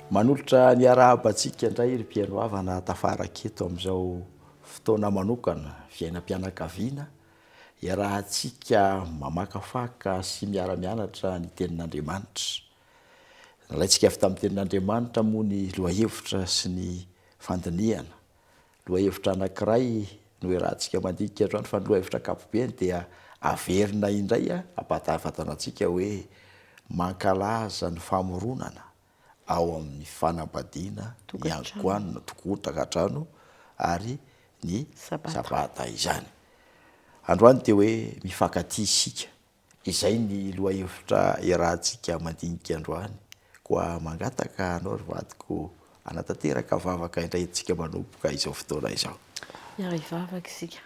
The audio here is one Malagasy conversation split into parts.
Manolotra ny arahaba antsika indray ry mpihaino havana tafaraka eto amin'izao fotoana manokana fiainam-pianakaviana iarahantsika mamakafaka sy miara-mianatra ny tenin'Andriamanitra. Nalaintsika avy tamin'ny tenin'Andriamanitra moa ny lohahevitra sy ny fandinihana. Lohahevitra anankiray no iarahantsika mandinika androany fa ny lohahevitra ankapobeny dia averina indray ampahatafatana antsika hoe mankalaza ny famoronana ao amin'ny fanambadiana ny ankoanina tokotakantrano ary ny sabata izany. Androany dia hoe mifankatia isika Izay ny lohahevitra iarahantsika mandinika androany. Koa mangataka anao ry vadiko hanatanteraka vavaka indray antsika manomboka izao fotoana izao. Hiara-hivavaka isika.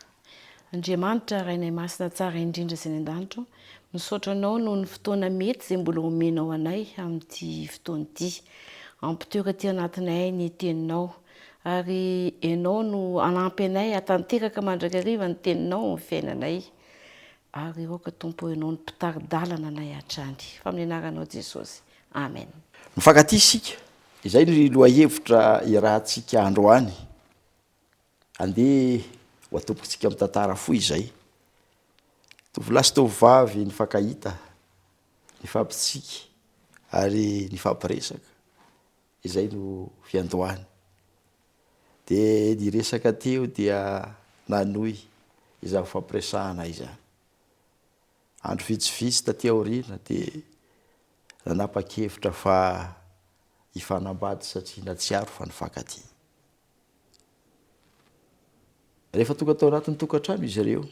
Andriamanitra Rainay Masina tsara indrindra izay any an-danitra ô, misaotra Anao noho ny fotoana mety izay mbola omenao anay amin'ity fotoana ity. Ampitoetra aty anatinay ny Teninao, ary Ianao no hanampy anay hahatanteraka mandrakariva ny Teninao amin'ny fiainanay. Ary aoka Tompo Ianao no mpitari-dalana anay hatrany. Fa amin'ny anaranao Jesosy. Amen. Mifankatia isika. Izay no lohahevitra iarahantsika androany. Andeha ho atombokintsika amin'ny tantara fohy izay. Tovolahy sy tovovavy nifankahita, nifampitsiky ary nifampiresaka. Izay no fiandohany. Dia ny resaka teo dia nanohy izany fampiresahana izany. Andro vitsivitsy taty aoriana dia nanapa-kevitra fa hifanambady satria natsiaro fa nifankatia. Rehefa tonga tao anatin'ny tokantrano izy ireo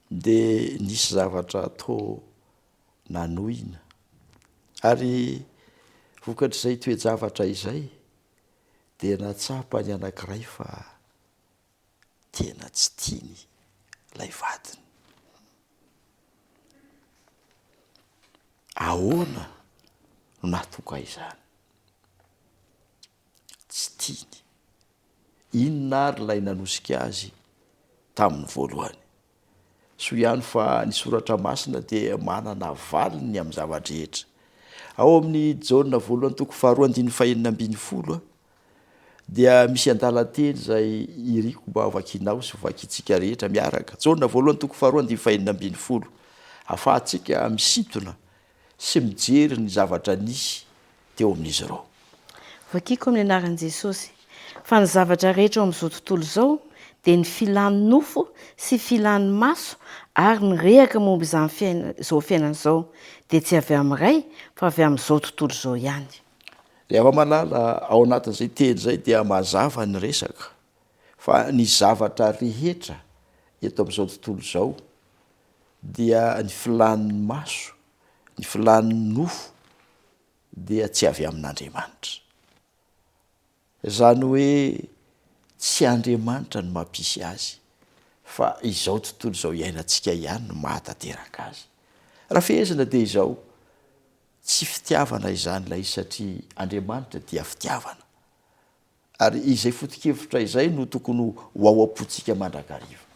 dia nisy zavatra toa nanohina. Ary vokatr'izay toe-javatra izay dia nahatsapa ny anankiray fa tena tsy tiany ilay vadiny. Ahoana no nahatonga izany? Tsy tiany. Inona ary ilay nanosika azy tamin'ny voalohany? Soa ihany fa ny Soratra Masina dia manana valiny amin'ny zava-drehetra. Ao amin'ny Jaona voalohany toko faharoa andininy fahenina ambinifolo dia misy andalan-teny izay iriko mba hovakinao sy hovakintsika rehetra miaraka. Jaona voalohany toko faharoa andininy fahenina ambinifolo. Ahafahantsika misintona sy mijery ny zavatra nisy teo amin'izy ireo. Vakiko amin'ny anaran'i Jesosy, fa ny zavatra rehetra ao amin'izao tontolo izao dia ny filan'ny nofo sy filan'ny maso ary ny rehaka momba izany fiaina izao fiainana izao dia tsy avy amin'ny Ray fa avy amin'izao tontolo izao ihany. Ry hava-malala, ao anatin'izay teny izay dia mazava ny resaka fa ny zavatra rehetra eto amin'izao tontolo izao dia ny filan'ny maso, ny filan'ny nofo dia tsy avy amin'Andriamanitra. Izany hoe tsy Andriamanitra no mampisy azy fa izao tontolo izao iainantsika ihany no mahatanteraka azy. Raha fehezina dia izao, tsy fitiavana izany ilay izy satria Andriamanitra dia fitiavana. Ary izay foto-kevitra izay no tokony ho ao am-pontsika mandrakariva.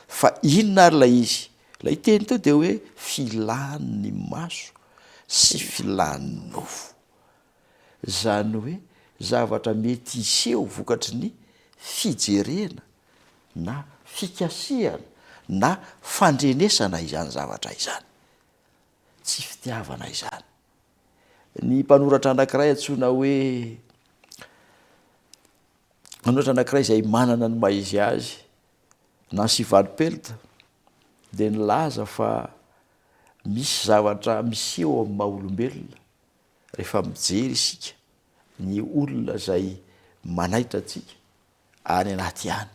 Fa inona ary ilay izy? Ilay teny teo dia hoe filan'ny maso sy filan'ny nofo. Izany hoe zavatra mety hiseho vokatry ny fijerena na fikasihana na fandrenesana izany zavatra izany. Tsy fitiavana izany. Ny mpanoratra anankiray antsoina hoe mpanoratra anankiray izay manana ny maha izy azy, Nancy Van Pelt, dia nilaza fa misy zavatra miseho amin'ny maha olombelona rehefa mijery isika ny olona izay manaitra antsika any anaty any.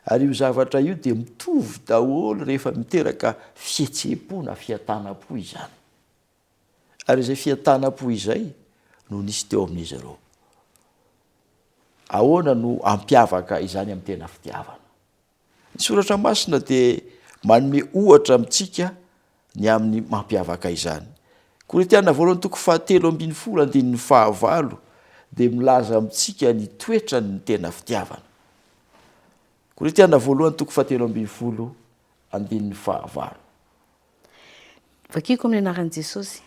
Ary io zavatra io dia mitovy daholo rehefa miteraka fihetseham-po na fiatanam-po izany. Ary izay fiatanam-po izay no nisy teo amin'izy ireo. Ahoana no hampiavaka izany amin'ny tena fitiavana? Ny Soratra Masina dia manome ohatra amintsika ny amin'ny mampiavaka izany. Korintiana voalohany toko fahatelo ambinifolo andininy fahavalo dia milaza amintsika ny toetran'ny tena fitiavana. Korintiana voalohany toko fahatelo ambinifolo andininy fahavalo. Vakiko amin'ny anaran'i Jesosy.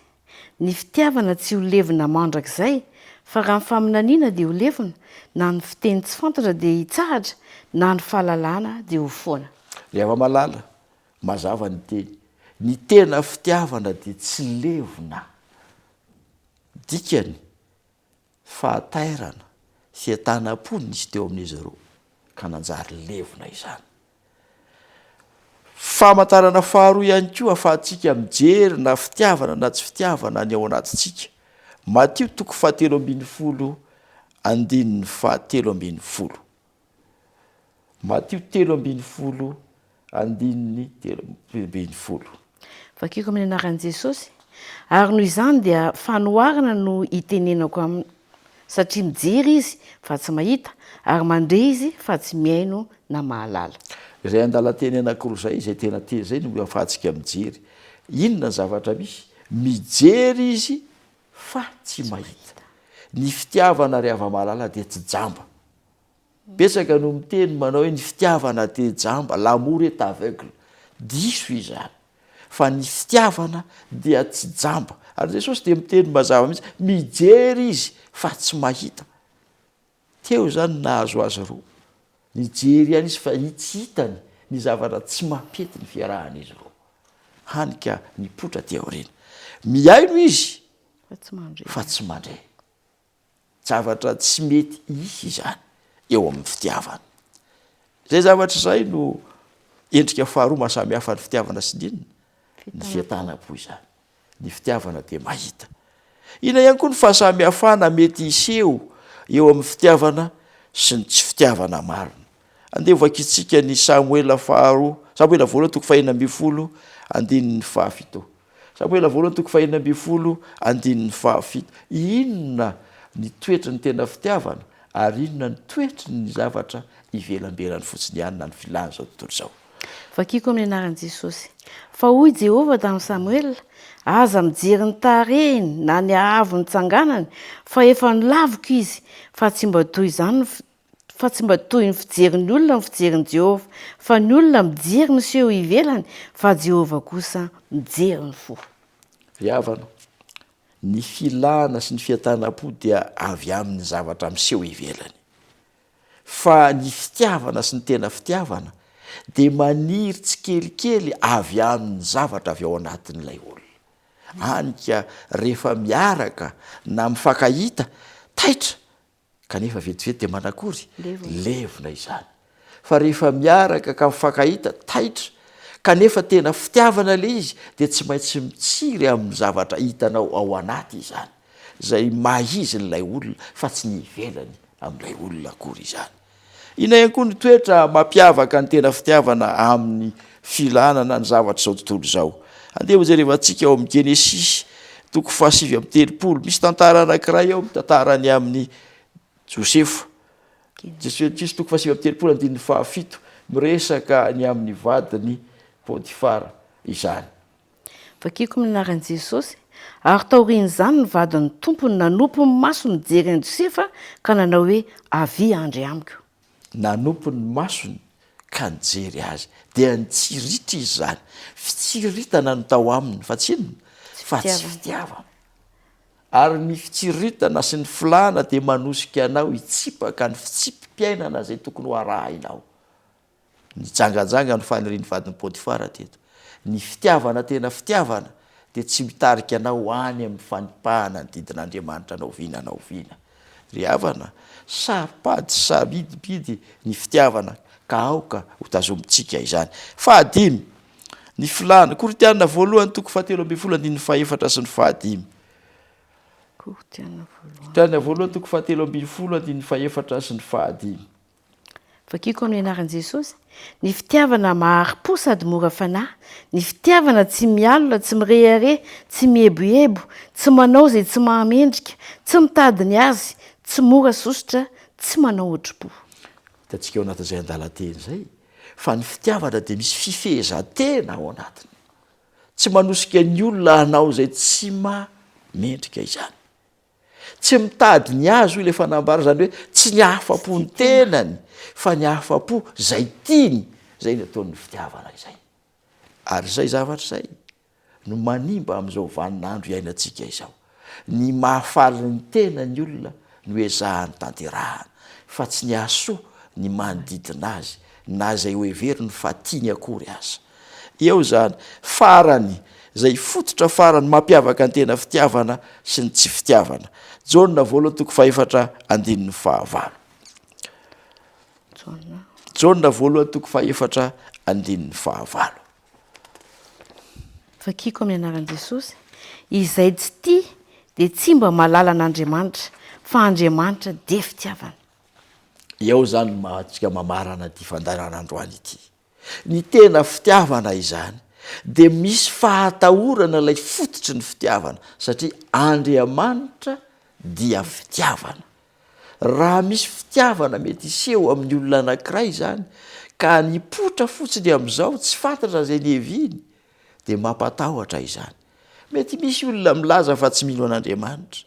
Ny fitiavana tsy ho levona mandrakizay, fa raha ny faminaniana dia ho levona, na ny fiteny tsy fantatra dia hitsahatra, na ny fahalalana dia ho foana. Ry hava-malala, mazava ny teny, ny tena fitiavana dia tsy levona. Dikany, Fahatairana, fientanam-po no nisy teo amin'izy ireo, ka nanjary levona izany. Famantarana faharoa ihany koa ahafahantsika mijery na fitiavana na tsy fitiavana ny ao anatintsika. Matio toko fahatelo ambinifolo andininy fahatelo ambinifolo. Matio 13 andininy 13. Vakiko amin'ny anaran'i Jesosy. Ary noho izany dia fanoharana no itenenako aminy, satria mijery izy fa tsy mahita, ary mandre izy fa tsy mihaino na mahalala. Izay andalan-teny anankiroa izay, izay tena teny izay no ahafahantsika mijery. Inona ny zavatra misy? Mijery izy fa tsy mahita. Ny fitiavana ry hava-mahalala dia tsy jamba. Betsaka no miteny manao hoe ny fitiavana dia jamba, l'amour est aveugle. Diso izany. Fa ny fitiavana dia tsy jamba. Ary Jesosy dia miteny mazava mihitsy, mijery izy fa tsy mahita. Teo izany nahazo azy roa. Nijery ihany izy fa tsy hitany ny zavatra tsy mampety ny fiarahan'izy roa. Hany ka nipoitra aty aoriana. Mihaino izy fa tsy mandre. Zavatra tsy mety hisy izany eo amin'ny fitiavana. Izay zavatra izay no endrika faharoa maha samy hafa ny fitiavana sy ny inona? Ny fientanam-po izany. Ny fitiavana dia mahita. Inona ihany koa ny fahasamihafana mety hiseho eo amin'ny fitiavana sy ny tsy fitiavana marina? Andeha hovakintsika ny Samoela faharoa, Samoela voalohany toko fahenina ambinifolo andininy fahafito. Samoela voalohany toko fahenina ambinifolo andininy fahafito. Inona ny toetry ny tena fitiavana ary inona ny toetry ny zavatra ivelambelany fotsiny ihany na ny filan'izao tontolo izao? Vakiko amin'ny anaran'i Jesosy. Fa hoy Jehovah tamin'i Samoela, Aza mijery ny tarehiny na ny haavon'ny tsanganany, fa efa nolaviko izy, fa tsy mba toy izany ny Fa tsy mba toy ny fijerin'ny olona ny fijerin'i Jehovah, fa ny olona mijery ny seho ivelany, fa Jehovah kosa mijery ny fo. Ry havana, ny filana sy ny fientanam-po dia avy amin'ny zavatra miseho ivelany. Fa ny fitiavana sy ny tena fitiavana dia maniry tsikelikely avy amin'ny zavatra avy ao anatin'ilay olona. Hany ka rehefa miaraka na mifankahita, taitra Kanefa vetivety dia manakory? Levona izany. Fa rehefa miaraka ka mifankahita, taitra, kanefa tena fitiavana ilay izy, dia tsy maintsy mitsiry amin'ny zavatra hitanao ao anaty izany, izay maha izy an'ilay olona, fa tsy ny ivelany amin'ilay olona akory izany. Inona ihany koa ny toetra mampiavaka ny tena fitiavana amin'ny filana na ny zavatr'izao tontolo izao? Andeha hojerevantsika ao amin'ny Genesisy toko fahasivy amby telopolo. Misy tantara anankiray ao mitantara ny amin'i Josefa. Genesisy toko fahasivy amby telopolo andininy fahafito, miresaka ny amin'ny vadin'i Potifara izany. Vakiko amin'ny anaran'i Jesosy. Ary taorian'izany ny vadin'ny tompony nanopy ny masony nijery an'i Josefa ka nanao hoe, Avia handry amiko. Nanopy ny masony ka nijery azy. Dia nitsiritra izy izany. Fitsiriritana no tao aminy, fa tsy inona? Fa tsy fitiavana. Ary ny fitsiriritana sy ny filàna dia manosika anao hitsipaka ny fitsipi-piainana izay tokony ho arahinao. Nijangajanga ny fanirian'ny vadin'i Potifara teto. Ny fitiavana tena fitiavana dia tsy mitarika anao ho any amin'ny fanipahana ny didin'Andriamanitra na oviana na oviana. Ry havana, saro-pady sy sarobidy ny fitiavana ka aoka ho tazomintsika izany. Fahadimy, ny filàna. Korintiana voalohany toko fahatelo ambinifolo andininy fahefatra sy ny fahadimy. Korintiana voalohany toko fahatelo ambinifolo andininy fahefatra sy ny fahadimy. Vakiko amin'ny anaran'i Jesosy, Ny fitiavana mahari-po sady mora fanahy, ny fitiavana tsy mialona, tsy mirehareha, tsy mieboebo, tsy manao izay tsy mahamendrika, tsy mitady ny azy, tsy mora sosotra, tsy manao otripo. Hitantsika ao anatin'izay andalan-teny izay fa ny fitiavana dia misy fifehezan-tena ao anatiny. Tsy manosika ny olona hanao izay tsy mahamendrika izany. Tsy mitady ny azy hoy ilay fanambara, izany hoe tsy ny hahafa-po ny tenany fa ny hahafa-po izay tiany, izay ny ataon'ny fitiavana izay. Ary izay zavatra izay. no manimba amin'izao vaninandro iainantsika izao. Ny mahafaly ny tena ny olona no ezahany tanterahana, fa tsy ny hahasoa ny manodidina azy na izay hoheveriny fa tiany akory aza. Eo izany, farany, izay fototra farany mampiavaka ny tena fitiavana sy ny tsy fitiavana. Jaona voalohany toko fahefatra andininy fahavalo. Jaona voalohany toko fahefatra andininy fahavalo. Vakiko amin'ny anaran'i Jesosy, izay tsy tia dia tsy mba mahalala an'Andriamanitra, fa Andriamanitra dia fitiavana. Eo izany no maha antsika mamarana ity fandaharana androany ity. Ny tena fitiavana izany dia misy fahatahorana ilay fototry ny fitiavana satria Andriamanitra dia fitiavana. Raha misy fitiavana mety hiseho amin'ny olona anankiray izany ka nipoitra fotsiny amin'izao tsy fantatra izay niheviany dia mampatahotra izany. Mety misy olona milaza fa tsy mino an'Andriamanitra,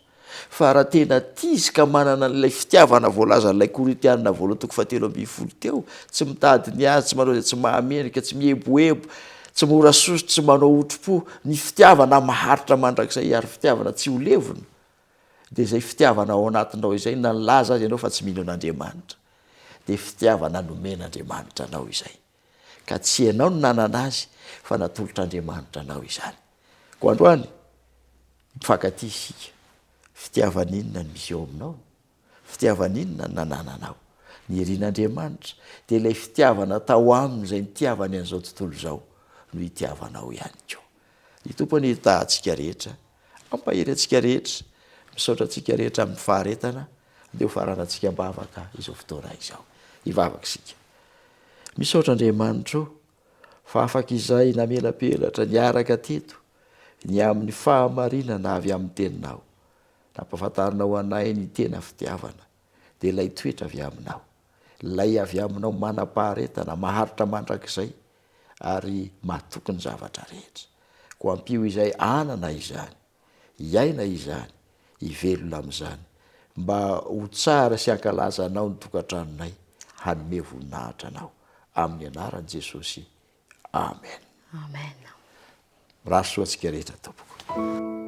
fa raha tena tia izy ka manana an'ilay fitiavana voalazan'ilay Korintianina voalohany toko fahatelo ambin'ny folo teo, tsy mitady ny azy, tsy manao izay tsy mahamendrika, tsy mieboebo, tsy mora sosotra, tsy manao otri-po, ny fitiavana maharitra mandrakizay ary fitiavana tsy ho levona, dia izay fitiavana ao anatinao izay, na nilaza aza ianao fa tsy mino an'Andriamanitra, dia fitiavana nomen'Andriamanitra anao izay. Ka tsy ianao no nanana azy, fa natolotr'Andriamanitra anao izany. Koa androany, mifankatia isika. Fitiavana inona no misy eo aminao? Fitiavana inona no nanananao? Ny irin'Andriamanitra, dia ilay fitiavana tao aminy izay nitiavany an'izao tontolo izao, no itiavanao ihany koa. Ny Tompo anie hitaha antsika rehetra. Mampahery antsika rehetra. Misaotra antsika rehetra amin'ny faharetana. Andeha ho faranantsika am-bavaka izao fotoana izao. Hivavaka isika. Misaotra Andriamanitra o, fa afaka izay namelabelatra niaraka teto ny amin'ny fahamarinana avy amin'ny Teninao. Nampahafantarinao anay ny tena fitiavana, dia ilay toetra avy Aminao. Ilay avy Aminao manam-paharetana, maharitra mandrakizay, ary matoky ny zavatra rehetra. Koa ampio izay hanana izany, hiaina izany, hivelona amin'izany, mba ho tsara sy hankalaza Anao ny tokantranonay, hanome voninahitra Anao. Amin'ny anaran'i Jesosy. Amen. Amen. Mirary soa antsika rehetra tompoko.